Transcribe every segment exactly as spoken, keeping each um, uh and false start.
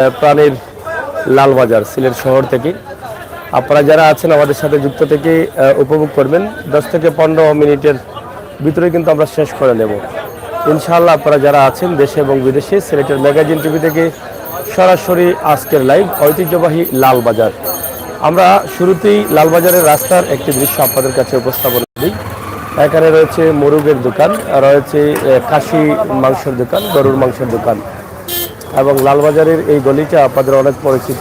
আহ, প্রাণের লালবাজার, সিলেট শহর থেকে। আপনারা যারা আছেন আমাদের সাথে যুক্ত থেকে, আহ, উপভোগ করবেন। দশ থেকে পনেরো মিনিটের ভিতরে কিন্তু আমরা শেষ করে নেব ইনশাআল্লাহ। আপনারা যারা আছেন দেশে এবং বিদেশে, সিলেটের ম্যাগাজিন টিভি থেকে সরাসরি আজকের লাইভ, ঐতিহ্যবাহী লালবাজার। আমরা শুরুতেই লালবাজারের রাস্তার একটি দৃশ্য আপনাদের কাছে উপস্থাপন করি। এখানে রয়েছে মুরগের দোকান, রয়েছে, আহ, খাসি মাংসের দোকান, গরুর মাংসের দোকান। এবং লালবাজারের এই গলিটা আপনাদের অনেক পরিচিত।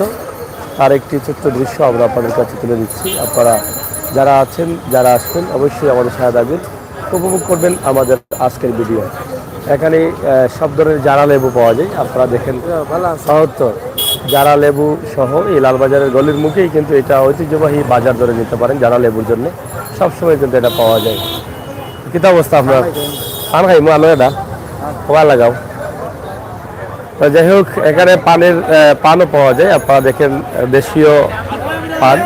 তার একটি ছোট্ট দৃশ্য আমরা আপনাদের কাছে তুলে দিচ্ছি। আপনারা যারা আছেন, যারা আসবেন, অবশ্যই আমাদের সাথে থাকবেন, উপভোগ করবেন আমাদের আজকের ভিডিও। এখানে, আহ, সব ধরনের জারা লেবু পাওয়া যায়, আপনারা দেখেন। ভালো আছে। সহজ তো, জারা লেবু সহ এই লালবাজারের গলির মুখেই কিন্তু এটা ঐতিহ্যবাহী বাজার ধরে নিতে পারেন জারা লেবুর জন্য। সবসময় কিন্তু এটা পাওয়া যায়। কিতা অবস্থা আপনার? পান খাইমু, আনো এটা। ওয়া লাগাও। তো যাই হোক, এখানে পানের, আহ, পানও পাওয়া যায়। আপনারা দেখেন, আহ, দেশীয় পান।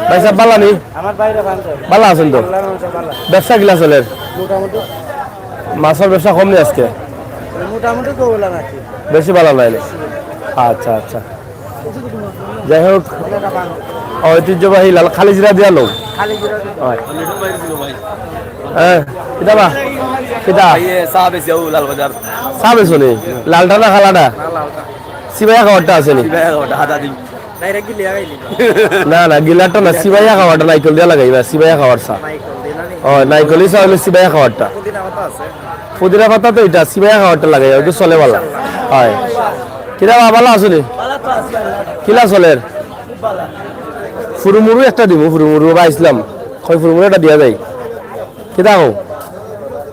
ভাই সাহেব, ভালা নি? আমার বাইরে পান খাই। ভালা আছেন তো? আল্লাহর রহমতে ভালা। ব্যবসা কিলা চলের? মোটামুটি। মাছের ব্যবসা কম নি আজকে? মোটামুটি তো ওলা নাকি? বেশি ভালা নাই নি? আচ্ছা, আচ্ছা। যাই হোক, ঐতিহ্যবাহী লাল খালি জিরা দিয়া লোক। খালি জিরা দিয়া। হয়। হ্যাঁ, কিতা বা? কিতা? এই চা বেশি ও লালবাজার। চা বেশি নি? লালটা না খালাটা? সিবাইয়া খাওয়ারটা আছে নি? সিবাইয়া খাওয়ারটা, হাতা দিন। না, না, গিলাটা না, সিবাইয়া খাওয়ারটা, নাইকল দিয়া লাগাইবা, সিবাইয়া খাওয়ার চা। ও, নাইকলি চা হইলে সিবাইয়া খাওয়ারটা। পুদিনা পাতা তো এটা, সিবাইয়া খাওয়ারটা লাগাইবা, ওইটা চলে ভালা। হয়। কিরা বা, ভালা আছো নি? কিলা চলের? ফুরুমুরু একটা দিমু, ফুরুমুরু বা ইসলাম। কই ফুরুমুরু একটা দিয়া যাই। কিতা কও?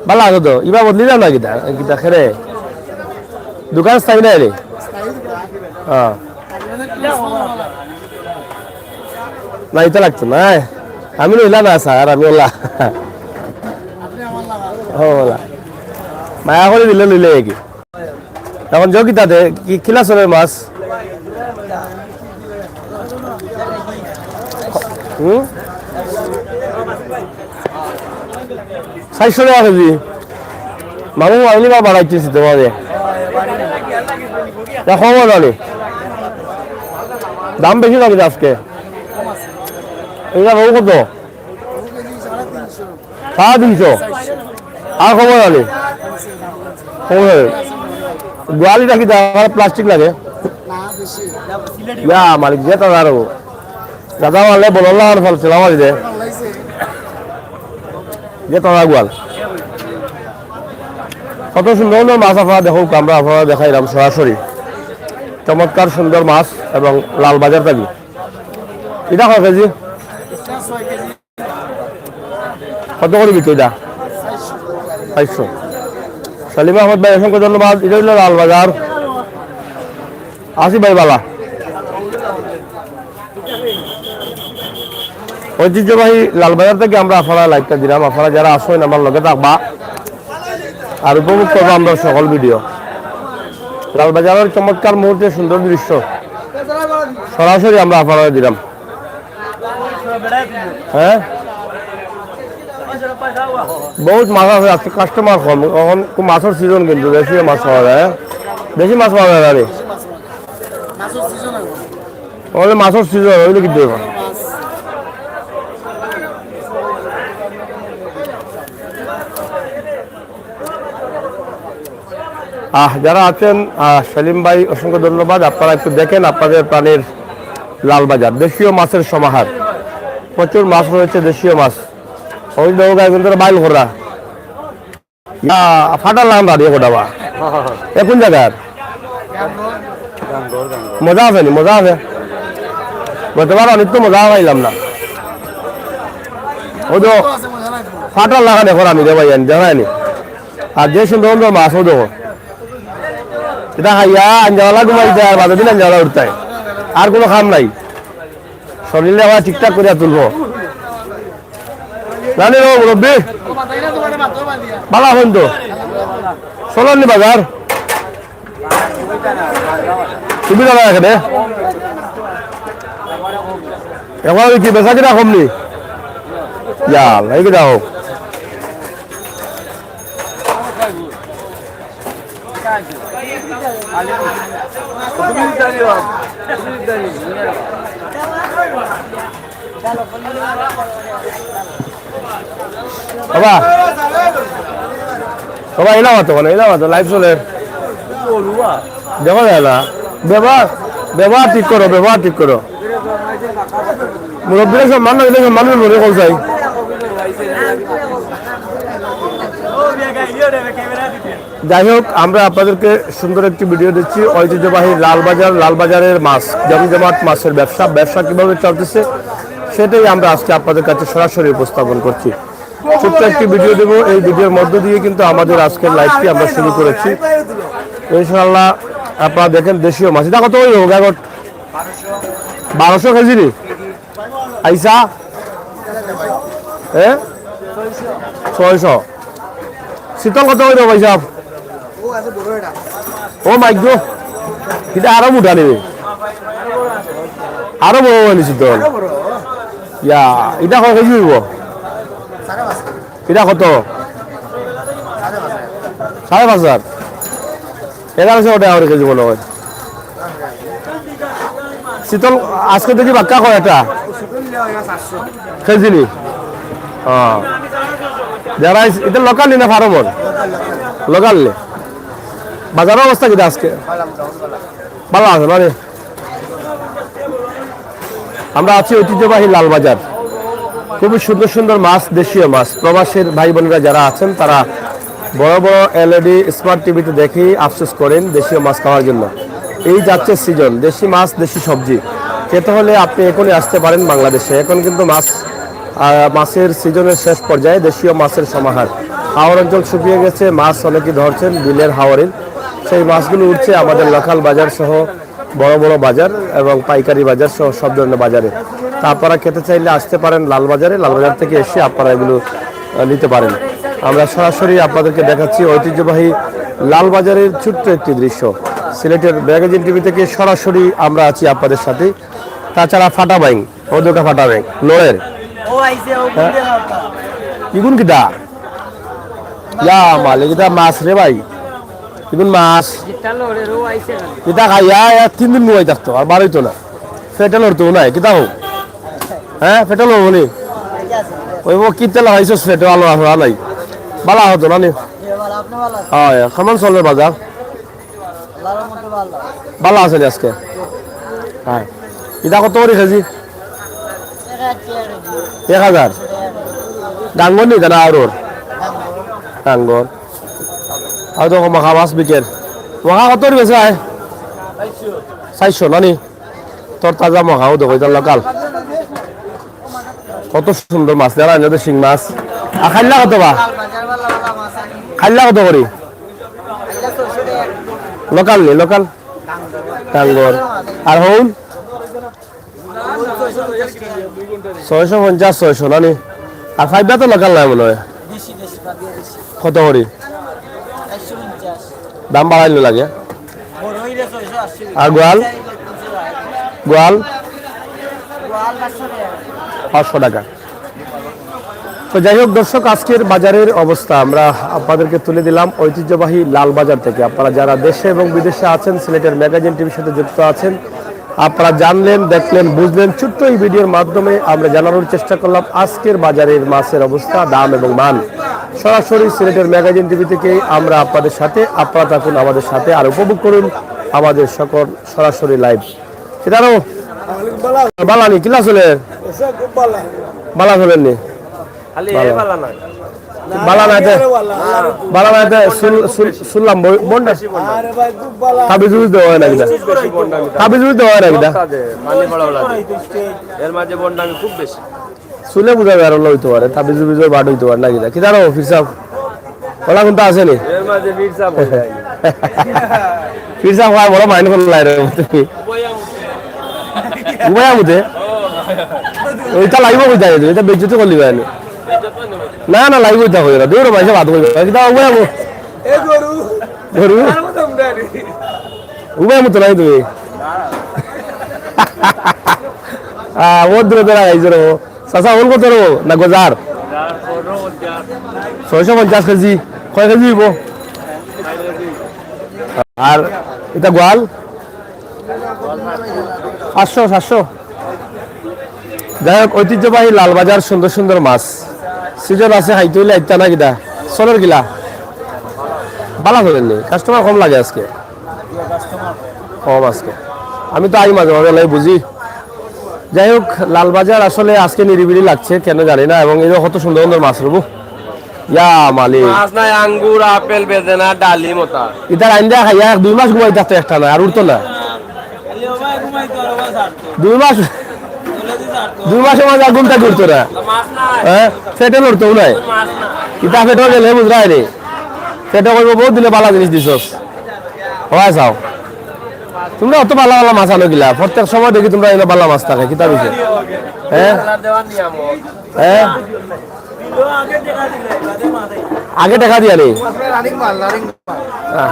ভালা আছো তো? ইবা বদলি যাও না কিতা? কিতা খেরে? দোকান স্থায়ী নাই রে? হ্যাঁ। না, এটা লাগতো না। আমি লইলা না, স্যার, আমি ওলা। ও, ওলা। মায়া করে দিলে লইলে কি? এখন যোগিতাতে কি কিলা চলের মাছ? হুম? চাইরশো টেকা কেজি। মামু, আমি বা বাড়াইতেছি তোমারে। না, কম জানি। দাম বেশি লাগে আজকে। এটা রৌ কত? সাড়ে তিনশো। আর কম জানি। কম জানি। গোয়ালিটা কি দাম? প্লাস্টিক লাগে? ইয়া, মালিক, যে তো আর দাদা মারলে বলল্লা আর ফল সেলা মারি দে। যে তোরা গোয়াল। কত সুন্দর সুন্দর মাছ আপনারা দেখুক, আমরা আপনারা দেখাইলাম সরাসরি। চমৎকার সুন্দর মাছ এবং লাল বাজার থাকি। এটা কয় কেজি? কত করে বিক্রি এটা? চাইরশো। সলিম আহমদ ভাই, অসংখ্য ধন্যবাদ। এটা হইল লাল বাজার। আসি ভাই বালা। ঐতিহ্যবাহী লালবাজার থেকে আমরা আপনারা লাইভটা দিলাম। আপনারা যারা আসবেন আমার লগে থাকবা আর উপভোগ করবো আমরা সকল ভিডিও। লালবাজারের চমৎকার মুহূর্তে সুন্দর দৃশ্য সরাসরি আমরা আপনারা দিলাম। হ্যাঁ, বহুত মাছ আছে আজকে, কাস্টমার কম। এখন খুব মাছের সিজন, কিন্তু বেশি মাছ পাওয়া যায়, হ্যাঁ? বেশি মাছ পাওয়া যায় না রে। মাছের সিজন এখন। তাহলে মাছের সিজন হইলে কিন্তু এবার। আহ, যারা আছেন, আহ, সেলিম ভাই, অসংখ্য ধন্যবাদ। আপনারা একটু দেখেন আপনাদের প্রাণের লালবাজার, দেশীয় মাছের সমাহার, প্রচুর মাছ রয়েছে, দেশীয় মাছ। ওই দেখো গায়ে কিন্তু বাইল করা। ইয়া, ফাটার লাগান দাঁড়িয়ে কোটা বা। এ কোন জায়গার? মজা আছে নি? মজা আছে। গতবার অনেক তো মজা পাইলাম না। ও তো ফাটার লাগান এখন আমি রে ভাই, জানাই নি। আর যে সুন্দর সুন্দর মাছ, ও দেখো। এটা খাইয়া আঞ্জাওয়ালা ঘুমাই যায়, আর বাদে দিন আঞ্জাওয়ালা উঠতায়। আর কোনো কাম নাই। শরীরে আবার ঠিকঠাক করিয়া তুলবো। জানি রে মুরব্বি? ভালা আছইন তো? চলইন নি বাজার? তুমি যাবা এখানে? এখন কি বেচা কিনা কম নি? ইয়া, এই কিনা হোক। বাবা, বাবা, এলা মাতো মানে, এলা মাতো, লাইভ চলে। দেখো না, এলা। ব্যবহার, ব্যবহার ঠিক করো, ব্যবহার ঠিক করো। মুরব্বীরা সম্মান না দিলে সম্মান মনে কম চাই। যাই হোক, আমরা আপনাদেরকে সুন্দর একটি ভিডিও দিচ্ছি ঐতিহ্যবাহী লালবাজার, লালবাজারের মাছ, জমজমাট মাছের ব্যবসা, ব্যবসা কিভাবে চলতেছে সেটাই আমরা আজকে আপনাদের কাছে সরাসরি উপস্থাপন করছি। ছোট্ট একটি ভিডিও দেবো, এই ভিডিওর মধ্য দিয়ে কিন্তু আমাদের আজকের লাইভটি আমরা শুরু করেছি। ইনশাআল্লাহ, আপনারা দেখেন দেশীয় মাছ। এটা কত হইব গাগট? বারোশো কেজি নি? আইসা? হ্যাঁ, ছয়শো। শীতল কত হইব ভাই সাহেব? ও মাই গো, এটা আরো মোটা নিবে, আরো বড় হয়নি শীতল। ইয়া, এটা কয় কেজি হইব? এটা কত? সাড়ে পাঁচ হাজার। এগারোশো টাকা করে কেজি মনে হয়। শীতল আজকে দেখি বাক্কা কয় এটা? কেজি নি? হ্যাঁ। যারা ইস-, এটা লোকাল নি না ফার্মর? লোকাল নি। বাজারের অবস্থা কিতা আজকে? ভালো আছে না রে? আমরা আছি ঐতিহ্যবাহী লালবাজার। খুবই সুন্দর সুন্দর মাছ, দেশীয় মাছ। প্রবাসের ভাই বোনেরা যারা আছেন, তারা বড় বড় এলইডি স্মার্ট টিভিতে দেখেই আফসোস করেন দেশীয় মাছ খাওয়ার জন্য। এই যাচ্ছে সিজন, দেশি মাছ, দেশি সবজি খেতে হলে আপনি এখনই আসতে পারেন বাংলাদেশে। এখন কিন্তু মাছ, আহ, মাছের সিজনের শেষ পর্যায়ে, দেশীয় মাছের সমাহার। হাওর অঞ্চল শুকিয়ে গেছে, মাছ অনেকেই ধরছেন বিলের হাওরের। সেই মাছগুলো উঠছে আমাদের লোকাল বাজার সহ বড় বড় বাজার এবং পাইকারি বাজার সহ সব ধরনের বাজারে। তা আপনারা খেতে চাইলে আসতে পারেন লালবাজারে, লালবাজার থেকে এসে আপনারা এগুলো, আহ, নিতে পারেন। আমরা সরাসরি আপনাদেরকে দেখাচ্ছি ঐতিহ্যবাহী লালবাজারের ছোট্ট একটি দৃশ্য। সিলেটের ম্যাগাজিন টিভি থেকে সরাসরি আমরা আছি আপনাদের সাথে। তাছাড়া ফাটা বাইং, ও দুটা ফাটা বাইং, লড়ের। ও আইছে, ও হ্যাঁ? ইগুন কিতা? ইয়া মালিক, ইতা মাছ রে ভাই। ইগুন মাছ। ইতা খাইয়া এক তিন দিন নুয়াই থাকতো, আর বারইতো না। পেটে লড়তো নাই, কিতা হোক? হ্যাঁ, পেটে লড়বো নি? ওই ও কিতা লাগাইছস পেটে, আলো আসা নাই। বালা হতো না নি? হ্যাঁ, কেমন চলে বাজার? ভালো আছেন আজকে? হ্যাঁ। ইটা কত করে কেজি? এক হাজার। ডাঙ্গর নি, না আরোর? ডাঙ্গর। আর তো মাখা মাছ বিকের। মাখা কত করে বেচা হয়? চারশো, না নি? তোর তাজা মাখাও দেখো, এটা লোকাল। কত সুন্দর মাছ, যারা আনলে তো শিং মাছ। আর খাইলা কত বা? খাইলা কত করি? লোকাল নি, লোকাল। ডাঙ্গর। আর হউন? ছয়শো পঞ্চাশ, ছয়শো না নি? আর ফাইবা তো লোকাল নাই মনে হয়। কত করি? দাম বাড়াইলে লাগে। আর গোয়াল? গোয়াল? পাঁচশো টাকা। তো যাই হোক দর্শক, আজকের বাজারের অবস্থা আমরা আপনাদেরকে তুলে দিলাম ঐতিহ্যবাহী লালবাজার থেকে। আপনারা যারা দেশে এবং বিদেশে আছেন, সিলেটের ম্যাগাজিন টিভির সাথে যুক্ত আছেন, আপনারা জানলেন, দেখলেন, বুঝলেন। ছোট্ট এই ভিডিওর মাধ্যমে আমরা জানানোর চেষ্টা করলাম আজকের বাজারের মাছের অবস্থা, দাম এবং মান। সরাসরি সিলেটের ম্যাগাজিন টিভি থেকে আমরা আপনাদের সাথে, আপনারা থাকুন আমাদের সাথে, আর উপভোগ করুন আমাদের সকল সরাসরি লাইভ। কিতারো? বালা নি, কিলা চলে? বালা চলের নি? খালি বালা। এ বালা না। বালা না দে। বালা না দে, শুন-, শুন-, শুনলাম বই-, বন্ডা। তাবিজ উবিজ দেওয়া হয় না কিতা? খুব বেশি বন্ডামি। তাবিজ উবিজ দেওয়া হয় না কিতা? বক্তা দে, মানে বড় বড় দে। এর মাঝে বন্ডামি খুব বেশি। শুনে বুঝা যায়, আর হইতে পারে, তাবিজ উবিজর বাট হইতে পারে না কিতা? কিতারো, ফির সাহেব? ওলা কোনটা আছে নি? এর মাঝে ফির সাহেব হয়ে যায়। ফির সাহেব হয়, বড় মাইন্ড করলা রে তুমি। উবায়া মুতে? ওইটা লাইভ হয়ে যায়, এটা বেজ্জতি করলি ভাই। না, না, লাইভ হইতে হবে না। দূর ভাই, সে বাদ হইবে। কিতা উবায়া মু-, গরু? উবায়া মুতো নাই তুমি? আহ, বহুত দূরে দূরে আইছো রে। চাচা, হল কত রে? না গজার? ছয়শো পঞ্চাশ কেজি। কয় কেজি হইব? আর এটা গোয়াল? পাঁচশো, সাতশো। যাই হোক, ঐতিহ্যবাহী লালবাজার, সুন্দর সুন্দর মাছ। সিজন আছে, খাইতে অইলে আইতা না কিতা? চলর কিলা? বালা চলের নি, কাস্টমার কম লাগে আজকে। কম আজকে। আমি তো আই মাঝে মাঝে, অলাই বুঝি। যাই হোক, লালবাজার আসলে আজকে নিরিবিলি লাগছে, কেন জানি না। এবং এই যে কত সুন্দর সুন্দর মাছ রবো। ইয়া মালিক। মাছ নাই, আঙ্গুর, আপেল, বেদেনা, ডালিম ওটা। ইতার আইন্দা খাইয়া এক দুই মাস ঘুমাই থাকতো একটা না, আর উঠতো না। দুই মাস, দুই মাসের মাঝে আর ঘুমটা ঘুরতো না। হ্যাঁ, পেটে লড়তো নাই। ইতা পেটে গেলে বুঝরায় নি। পেটে কইবো, "বহুত দিনে বালা জিনিস দিছস।" হয় চাও। তোমরা অত বালা বালা মাছ আনো কিলা? প্রত্যেক সময় দেখি তোমরা এনে বালা মাছ থাকে, কিতা বিষয়? হ্যাঁ? হ্যাঁ? আগে টাকা দিয়া নি? হ্যাঁ।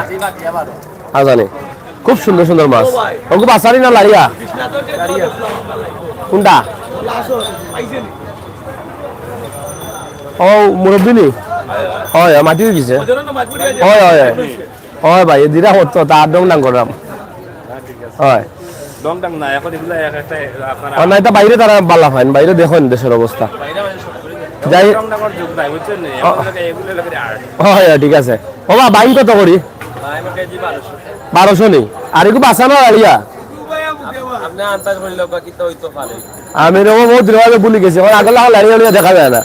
আ জানি। খুব সুন্দর সুন্দর মাছ। ওগু বাসারি না লাড়িয়া? কোনটা? ও, মুরব্বি নি? হয়, হয়, মাটি অই গেছে। হয়, হয়, হয়। হয় ভাই, এ দিরা হতো, তা আর ডং ডাং করলাম। হয়। ডং ডাং না, এখন এগুলা এক একটা আপনারা ও, না, এটা বাইরে তারা বালা পাইন, বাইরে দেখইন দেশের অবস্থা। বাইরে মানে সব করে দেয়। যাই ডং ডাং করার যোগ নাই, বুঝছেন নি? ও। এখন লাগে এগুলো লাগে আর। হয়, হয়, ঠিক আছে। ও বা, বাইন কত করি? ভাই, আমার কেজি বারোশো। বারোশো নি? আর একটু বাঁচানো আড়িয়া? আপনি আন্দাজ করি লোক কিতা হইতো পারে। আমি এরকম বহুত দিন আগে ভুলি গেছি, আমার আগলা লাড়ি লাড়িয়া দেখা যায় না।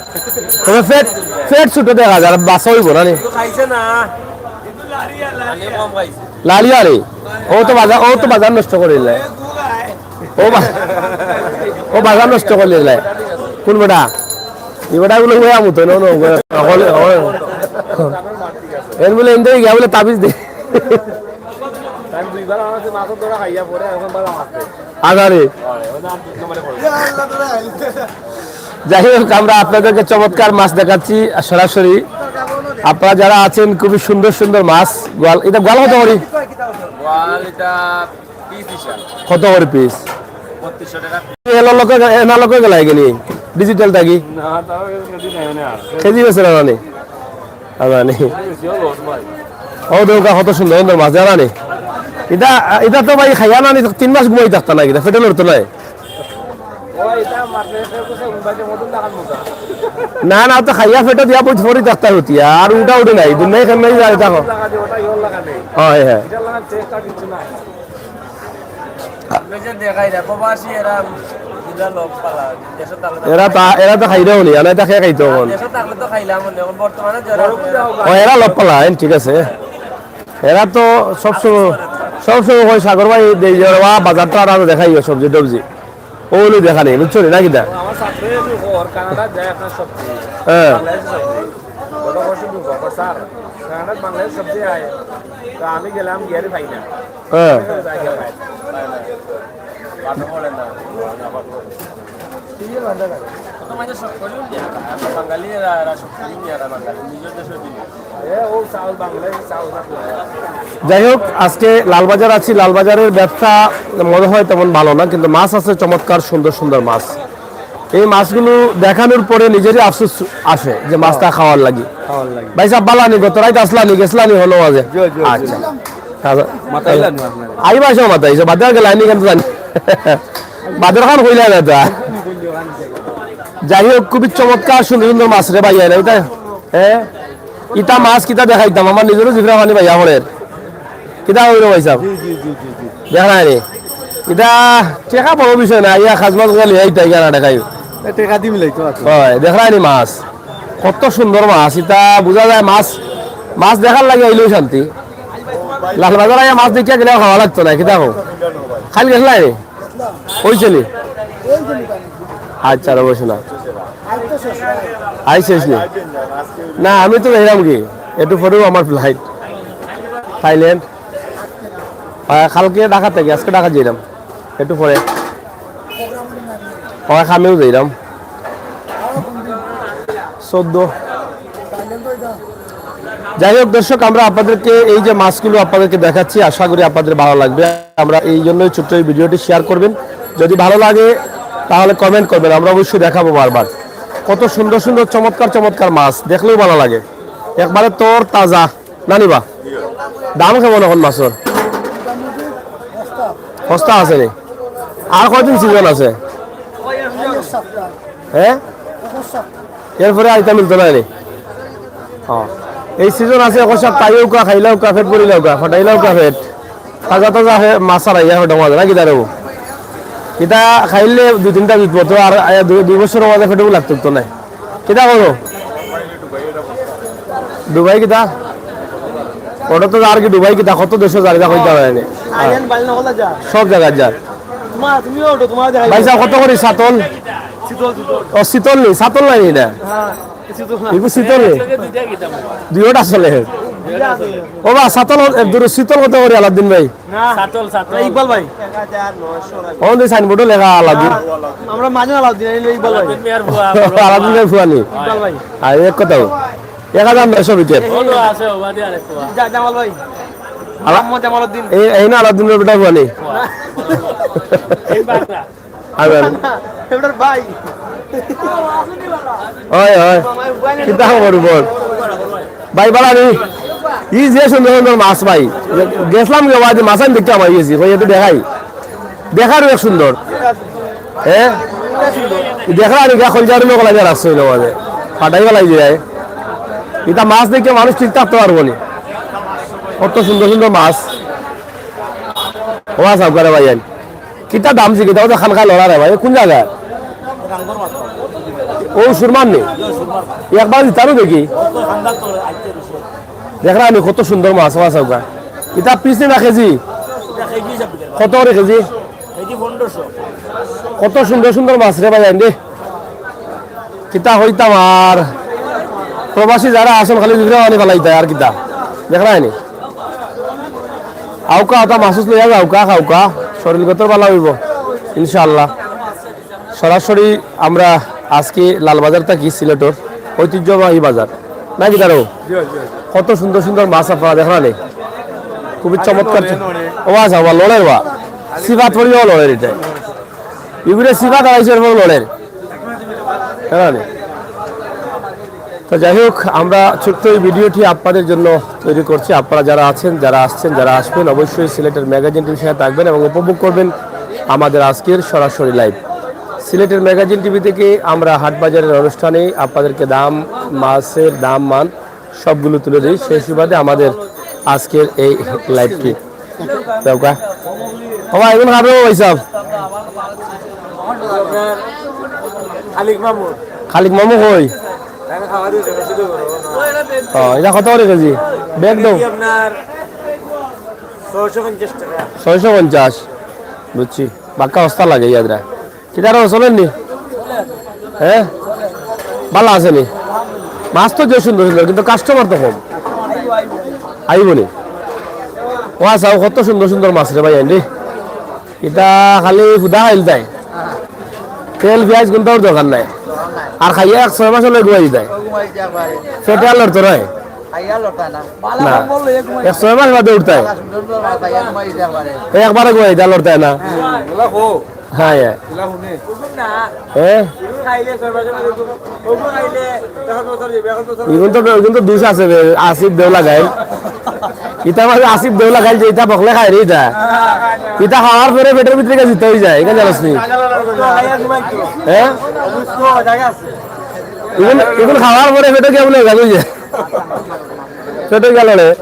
তবে পেট, পেট ছোট দেখা যায়, আর বাসা হইব না নি? তো খাইছে না। আমি কম খাইছি। লাড়িয়া রে, ও তো বাজার, ও তো বাজার নষ্ট করিলে। ও বা-, ও বাজার নষ্ট করিলে। কোন বেটা? এই বেটা গুলো হয়ে আমু তো, নো, নো, হলে, হলে। এর বলে এনদে গিয়া বলে তাবিজ দে। আমি দুইবার আমার কাছে মাছের ধরা খাইয়া পরে এখন বালা মাছ দেয়। আগারে। হয়, ওই নাম দুই নম্বরে পড়ে। যাই হোক, আমরা আপনাদেরকে চমৎকার মাছ দেখাচ্ছি সরাসরি। আপনারা যারা আছেন, খুবই সুন্দর সুন্দর মাছ। গোয়াল, এটা গোয়াল কত করি? গোয়াল এটা পিস হিসাব। কত করি পিস? বত্রিশশো টাকা। এনার লোকে, এনার লোকে গেলাই গেলি ডিজিটাল থাকি। না, তাও কেজি নাই মানে আর। কেজি বেচে না জানি। আজানি। ও দৌকা কত সুন্দর সুন্দর মাছ জানা নি। এটা, এটা তো ভাই খাইয়া না নি, তিন মাস ঘুমাই থাকতা না, এটা পেটে লড়তো নাই। না, না, তো খাইয়া পেটে দিয়া বই ফরি থাকতা হতি, আর উঠা উঠে নাই, দুনিয়ায় কেমনে যায় দেখো। হয়, হ্যাঁ। আপনি যে দেখাই রে, প্রবাসী এরা বুঝা লোক পালা, দেশে তাহলে তো এরা তা, এরা তো খাইলেও নি, আর এটা খেয়ে খাইতো এখন। দেশে থাকলে তো খাইলাম নি, এখন বর্তমানে যারা ও, এরা লোক পালা, হ্যাঁ, ঠিক আছে। এরা তো সবসময়, সবসময় কয় সাগর ভাই, এই যে ওরা বাজারটা আর দেখাই, সবজি টবজি। ও হলো দেখা নেই, বুঝছো নি, নাকি দা? ও, আমার ছাত্র এসে ওর কানাডা যায় আপনার সবজি। হ্যাঁ। বাংলাদেশে সবজি। ওটা বসে ঢুকবো, আবার স্যার, কানাডা বাংলাদেশ সবজি আয়। তো আমি গেলাম, গিয়ারে পাই না। হ্যাঁ। যাই হোক, আজকে লালবাজার আছি, লালবাজারের ব্যবসা মনে হয় তেমন ভালো না, কিন্তু মাছ আছে চমৎকার সুন্দর সুন্দর মাছ। এই মাছগুলো দেখানোর পরে নিজেরই আফসোস আসে যে মাছটা খাওয়ার লাগি। খাওয়ার লাগি। ভাই সাহেব, বালা নি, গত রাইত আসলা নি, গেছলা নি, হনো মাঝে? জি, জি, জি। আচ্ছা। আচ্ছা। মাতাইলা নি আপনারা? আইবা আসো মাতাইছো, বাদে আর গেলা নি কেন জানি। বাদর খান কইলা না তা। যাই হোক, খুবই চমৎকার সুন্দর সুন্দর মাছ রে ভাই, এটা, হ্যাঁ? ইতা মাছ কিতা দেখাইতাম, আমার নিজেরও জিভরা পানি ভাইয়া পড়ের। কিতা কইলো ভাই সাহেব? জি, জি, জি, জি, জি। দেখা নাই রে। ইতা টেকা বড় বিষয় না, ইয়া খাজ মাছ গেলে ইয়া ইতা ইয়া না দেখাই। এ, টেকা দি মিলাই তো আছে। হয়, দেখা নাই নি মাছ? কত সুন্দর মাছ, ইতা বুঝা যায় মাছ, মাছ দেখার লাগি আইলেও শান্তি। লালবাজার আইয়া মাছ দেখিয়া গেলে খাওয়া লাগতো না, কিতা কও? খাইল গেছলা রে? কইছে নি? আচ্ছা, আর বসে না। আই শেষ নি? না, আমি তো যাইলাম কি? একটু পরেও আমার ফ্লাইট। থাইল্যান্ড। আহ, কালকে ঢাকা থাকি, আজকে ঢাকা যাইলাম। একটু পরে। হয়, কামেও যাইলাম। চোদ্দ। যাই হোক দর্শক, আমরা আপনাদেরকে এই যে মাছগুলো আপনাদেরকে দেখাচ্ছি, আশা করি আপনাদের ভালো লাগবে। আমরা এই জন্যই ছোট্ট এই ভিডিওটি শেয়ার করবেন, যদি ভালো লাগে তাহলে কমেন্ট করবেন, আমরা অবশ্যই দেখাবো বারবার। কত সুন্দর সুন্দর চমৎকার চমৎকার মাছ, দেখলেও ভালো লাগে, একবারে তর তাজা। না নিবা? দাম কেমন এখন মাছর? মোটামুটি সস্তা। সস্তা আছে নি? আর কয়দিন সিজন আছে? হ্যাঁ, এরপরে আইতা মিলতো না নি? হ্যাঁ, এই সিজন আছে, এখন সব তাইও কা, খাইলাও কা, পেট ভরিলাও কা, ফাটাইলাও কা পেট। তাজা তাজা হে-, মাছ আর আইয়া পেটর মাঝে, নাকি দাঁড়াবো? এটা খাইলে দুই তিনটা বিপদ, তো আর আইয়া দুই, দুই বছর মাঝে পেটও লাগতো তো নাই। কিতা করো? দুবাই কিতা? ওটা তো আর কি দুবাই কিতা? কত দেশে যার যা কইতে হয় না। থাইল্যান্ড, বালি না হলে যা। সব জায়গায় যার। তোমার, তুমিও ওঠো, তোমার দেখা ভাই যাবে। সাহেব, কত করি সাতল? শীতল, শীতল। ও, শীতল নেই, সাতল নাই এটা। হ্যাঁ, শীতল না। এগু শীতল নেই। দুইটা চলে। দুইটা আছে। ও বা, সাতল, এ, দূর শীতল কত করি আলাউদ্দিন ভাই? না। সাতল, সাতল। ইকবাল ভাই। ও, ওই সাইনবোর্ডও লেখা আলাউদ্দিন। আমরা মাঝে আলাউদ্দিন, এই ইকবাল ভাই। আলাউদ্দিন মিয়ার ফুয়া, আলাউদ্দিন ভাই ফুয়ানি। ইকবাল ভাই। আর এক কথা, এক হাজার নয়শো বিকেট। ও তো আছে, ও বাদে আরেক ফুয়া। জা-, জামাল ভাই। আলা-, মোহাম্মদ জামালউদ্দিন। এই, এই না আলাউদ্দিনের বেটা ফুয়ানি। এই বাংলা। আবার। এটার ভাই। হয়, হয়। কিতা খবর বল? ভাই, বালা নি? ই যে সুন্দর সুন্দর মাছ ভাই। গেছিলাম গো, বাদে মাছ আমি দেখতে আমার গেছি। কই, এত দেখাই। দেখার এক সুন্দর। হ্যাঁ? দেখরা নি গা, কলজার লোক লাগে রাখছে হইলো বাদে। ফাটাই গেলাই যায়। এটা মাছ দেখে মানুষ ঠিক থাকতে পারবো নি। কত সুন্দর সুন্দর মাছ। ও মাছ আউকা রে ভাই, আন। কিতা দাম জি, কিতা ওটা খানকা লড়া রে ভাই, কোন জায়গা? ও সুরমান নি? একবার দিতারও দেখি। দেখরা নি কত সুন্দর মাছ, মাছ আউকা। এটা পিস নি না কেজি? কত করে কেজি? কত সুন্দর সুন্দর মাছ রে ভাই, আন দে। কিতা হইতাম আর। প্রবাসী যারা আছেন খালি বিক্রি আনি ফেলাইতে আর কিতা। দেখরা নি? আউকা, আউকা মাছ লইয়া যাউকা, খাউকা। শরীরগত ভালা হইব, ইনশাআল্লাহ। সরাসরি আমরা আজকে লালবাজার থাকি, সিলেটর ঐতিহ্যবাহী বাজার। নাকি দাঁড়ো? কত সুন্দর সুন্দর মাছ আপনারা দেখরা নি? খুবই চমৎকার। ও আচ্ছা, আবার লড়ের বা। সিফাত পরিও লড়ের এটা। এগুলো সিফাত আড়াইশো এর পর লড়ের। দেখরা নি? তো যাই হোক, আমরা ছোট্ট এই ভিডিওটি আপনাদের জন্য তৈরি করছি। আপনারা যারা আছেন, যারা আসছেন, যারা আসবেন, অবশ্যই সিলেটের ম্যাগাজিন টিভির সাথে থাকবেন এবং উপভোগ করবেন আমাদের আজকের সরাসরি লাইভ। সিলেটের ম্যাগাজিন টিভি থেকে আমরা হাট বাজারের অনুষ্ঠানে আপনাদেরকে দাম, মাছের দাম, মান সবগুলো তুলে দিই। সেই সুবাদে আমাদের আজকের এই লাইভটি। যাউকা। ও ভাই, এখন খাবে ও ভাই সাহেব? খালিক মামু। খালিক মামু কই? ও, এটা কত করে কেজি? ব্যাগ দাও। কেজি আপনার ছয়শো পঞ্চাশ টাকা। ছয়শো পঞ্চাশ। বুঝছি। বাক্কা অবস্থা লাগে ইয়াদরা। কিতার চলেন নি? হ্যাঁ? ভালা আছে নি? মাছ তো যে সুন্দর সুন্দর, কিন্তু কাস্টমার তো কম। আইব নি? ও আচ্ছা, ও কত সুন্দর সুন্দর মাছ রে ভাই, আইন রে। এটা খালি হুদা খাইল তাই। তেল পিয়াজ কোনটার দরকার নাই। আর খাইয়া এক ছয় মাস হলে ঘুমাই যায়। পেটে আর লড়তো নায়। না। এক ছয় মাস বাদে উঠতায়। এই একবারে ঘুমাই যায়, লড়তায় না। হ্যাঁ, হ্যাঁ। হ্যাঁ? এখন তো, এখন তো দুষ আছে বে, আসিফ দেওলা গাইল। ইটা মাঝে আসিফ দেওলা গাইল যে ইটা বকলে খায় রে ইটা। ইটা খাওয়ার পরে পেটের ভিতরে গিয়া জিতে হয়ে যায়, এখানে জানোস নি? হ্যাঁ? এখন, এখন খাওয়ার পরে পেটে গিয়া বলে গেল যে। পেটে গেল রে।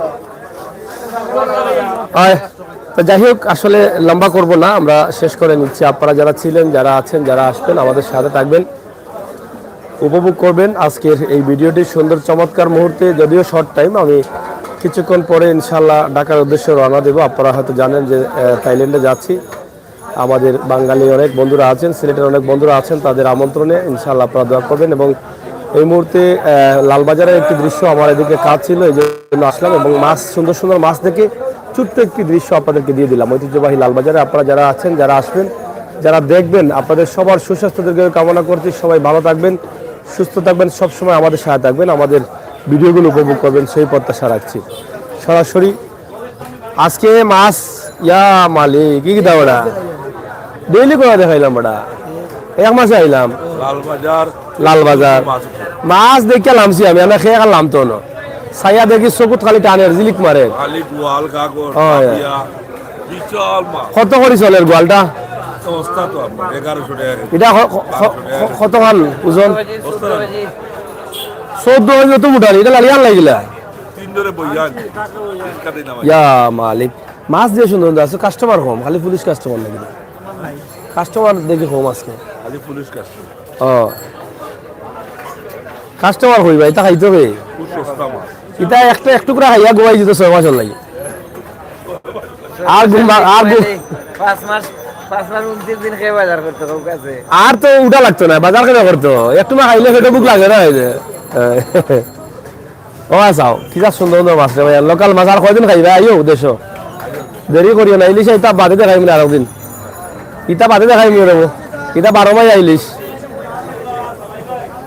হয়। তো যাই হোক, আসলে লম্বা করব না, আমরা শেষ করে নিচ্ছি। আপনারা যারা ছিলেন, যারা আছেন, যারা আসবেন, আমাদের সাথে থাকবেন, উপভোগ করবেন আজকের এই ভিডিওটি। সুন্দর চমৎকার মুহূর্তে, যদিও শর্ট টাইম, আমি কিছুক্ষণ পরে ইনশাল্লাহ ঢাকার উদ্দেশ্যে রওনা দেব। আপনারা হয়তো জানেন যে, আহ, থাইল্যান্ডে যাচ্ছি। আমাদের বাঙালি অনেক বন্ধুরা আছেন, সিলেটের অনেক বন্ধুরা আছেন, তাদের আমন্ত্রণে ইনশাআল্লাহ আপনারা দোয়া করবেন। এবং এই মুহূর্তে, আহ, লালবাজারের একটি দৃশ্য, আমার এদিকে কাজ ছিল, এই জন্য আসলাম এবং মাছ, সুন্দর সুন্দর মাছ দেখে ছোট্ট একটি দৃশ্য আপনাদেরকে দিয়ে দিলাম। ঐতিহ্যবাহী লালবাজারে আপনারা যারা আছেন, যারা আসবেন, যারা দেখবেন, আপনাদের সবার সুস্বাস্থ্য দীর্ঘায়ু কামনা করছি। সবাই ভালো থাকবেন, সুস্থ থাকবেন, সবসময় আমাদের সাথে থাকবেন, আমাদের ভিডিওগুলো উপভোগ করবেন, সেই প্রত্যাশা রাখছি। সরাসরি আজকে মাছ, ইয়া মালিক, কি কিতা ওটা? ডেইলি করে দেখাইলাম ওটা। এক মাসে আইলাম। লালবাজার। লালবাজার। মাছ। মাছ দেখে লামছি আমি, আমরা খেয়ে খালাম তো না। সাইয়া দেখি চকুত খালি টানের, জিলিক মারে। খালি গোয়াল, কাকড়, হয়। কাপিয়া, কত করি চলের গোয়ালটা? এটা ক-, ক-, ক-, কতখান ওজন? চৌদ্দ কেজি তো মোটা নি, ইটা লাড়িয়ার লাগিলা। ইয়া মালিক, মাছ দিয়া সুন্দর সুন্দর আছে, কাস্টমার কম, খালি পুলিশ কাস্টমার লাগি। কাস্টমার দেখি কম আজকে। ও, কাস্টমার কই ভাই, ইটা খাইতে হবে। ইটা একটা, এক টুকরা খাইয়া ঘুমাই দিত ছয় মাসর লাগি। আর ঘুম ভা-, আর ঘুম। পাঁচ মাস, পাঁচ মাস ঊনত্রিশ দিন খেয়ে বাজার করতে হবে কাছে। আর তো উঠা লাগতো না, বাজার কেন করতো? একটু না খাইলে পেটো ভুক লাগে না, এই যে। ও চাও, কি যা সুন্দর সুন্দর মাছ রে ভাই, লোকাল মাছ আর কয়দিন খাইবা? আইও দেশো, দেরি করিও না, ইলিশ ইটা বাদে দেখাইমু না আরো দিন, ইটা বাদে দেখাইমু রে, ইটা বারো মাস ইলিশ।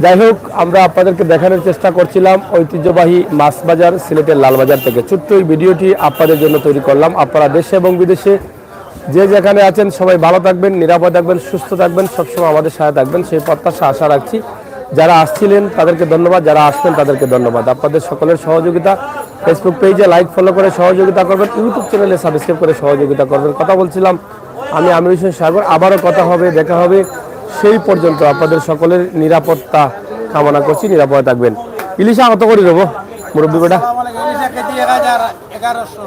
যাই হোক, আমরা আপনাদেরকে দেখানোর চেষ্টা করছিলাম ঐতিহ্যবাহী মাছ বাজার সিলেটের লালবাজার থেকে। ছোট্ট এই ভিডিওটি আপনাদের জন্য তৈরি করলাম। আপনারা দেশে এবং বিদেশে যে যেখানে আছেন সবাই ভালো থাকবেন, নিরাপদ থাকবেন, সুস্থ থাকবেন, সবসময় আমাদের সাথে থাকবেন, সেই প্রত্যাশা আশা রাখছি। যারা আসছিলেন তাদেরকে ধন্যবাদ, যারা আসবেন তাদেরকে ধন্যবাদ। আপনাদের সকলের সহযোগিতা, Facebook পেজে লাইক ফলো করে সহযোগিতা করবেন, YouTube চ্যানেলে সাবস্ক্রাইব করে সহযোগিতা করবেন। কথা বলছিলাম আমি আমির হোসেন সাগর, আবারও কথা হবে, দেখা হবে। সেই পর্যন্ত আপনাদের সকলের নিরাপত্তা কামনা করছি, নিরাপদে থাকবেন। ইলিশা কত করি দেবো মুরব্বী বেটা? আসসালামু আলাইকুম। ইলিশা কেজি এক হাজার এগারোশো।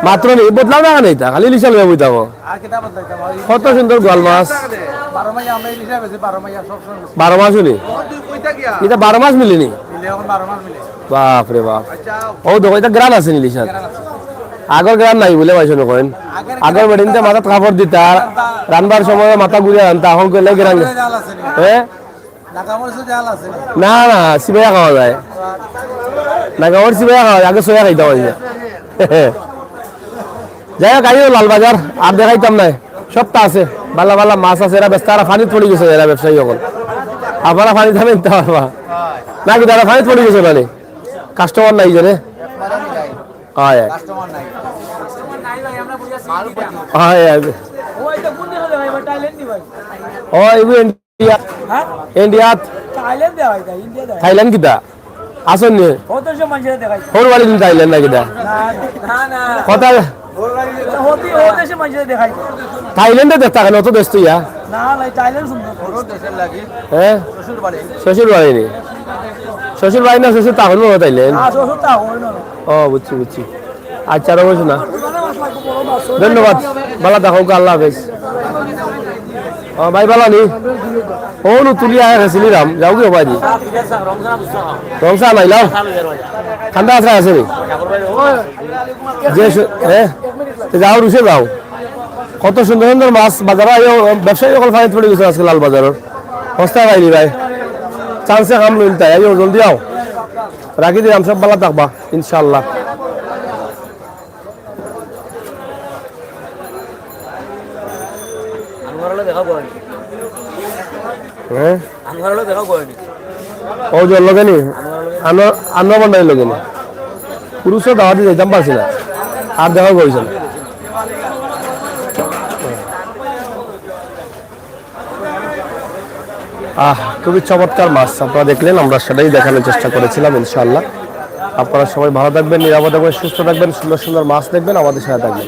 মাত্র নেই, বদলাও না, নেই তা, খালি ইলিশা লইয়া বইতাম। আর কিতা বদলাইতাম? কত সুন্দর গোয়াল মাছ। বারো মাস আমরা ইলিশা বেশি, বারো মাস সব সময়। বারো মাস উনি? ইটা বারো মাস মিলেনি? মিলে এখন বারো মাস মিলে। বাপ রে বাপ। ও দেখো, ইটা গ্রান আছে নি ইলিশার? আগর গ্রান নাই বলে ভাই শুনে কইন। আগর বেটিনতে মাথাত কাপড় দিতা, রানবার সময় মাথা ঘুরে আনতা, এখন কইলে গ্রান। জাল আছে নি? হ্যাঁ? নাগামরিচও জাল আছে নি? না, না, সিবাইয়া খাওয়া যায়। নাগামরিচ সিবাইয়া খাওয়া যায়, আগে সোয়া খাইতাম অইছে। যাই হোক, আইও লালবাজার, আর দেখাইতাম না। সবটা আছে, বালা বালা মাছ আছে, এরা ব্যস্ত, এরা পানিত পড়ি গেছে, এরা ব্যবসায়ী অকল। আপনারা পানিত দামে নিতে পারবা। না, কিন্তু এরা পানিত পড়ি গেছে মানে। কাস্টমার নাই জানে। হয়, হয়। হয়, হয়। ও, এগুলো ইন্ডিয়া। ইন্ডিয়াত। থাইল্যান্ড কিতা? আসেন নি? সৌর বাড়ি দিন থাইল্যান্ড না কিতা? না, না। কথা। থাইল্যান্ডে দেখতা কেন? অত দেশ তো ইয়া। না, না, থাইল্যান্ড সুন্দর। হ্যাঁ? শ্বশুর বাড়ি নি? শ্বশুর বাড়ি না শ্বশুর তখন মনে হয় থাইল্যান্ড? না, শ্বশুর তখন না। ও, বুঝছি, বুঝছি। আচ্ছা, রমেশ না। ধন্যবাদ। ভালা থাকো, আল্লাহ হাফেজ। ও, ভাই, ভালা নি? ও, নু তুলি আয়া গেছিলি রাম। যাও কি হবাই দি? রংসা নাইলাম। ঠান্ডা আছে, আছে নি? যে স-, হ্যাঁ? তো যাও, রুশে যাও। কত সুন্দর সুন্দর মাছ বাজারে আইও, ব্যবসায়ী অকল পানিত পড়ি গেছে আজকে লাল বাজারর। সস্তা পাইনি ভাই। চান্সে কাম লইল তাই। আইও, জলদি আও। রাখি দিলাম, সব ভালা থাকবা, ইনশাআল্লাহ। আনোয়ার হলে দেখা করেন। হ্যাঁ? আনোয়ার হলে দেখা করেন। ও যে লগে নি? আনোয়ার, আনোয়ার ভান্ডারির লগে নি? পুরুষও দাওয়াতে যাইতাম পারছি না। আর দেখা করেছে না। আহ, খুবই চমৎকার মাছ আপনারা দেখলেন, আমরা সেটাই দেখানোর চেষ্টা করেছিলাম। ইনশাআল্লাহ আপনারা সবাই ভালো থাকবেন, নিরাপদ থাকবেন, সুস্থ থাকবেন, সুন্দর সুন্দর মাছ দেখবেন, আমাদের সাথে থাকবেন।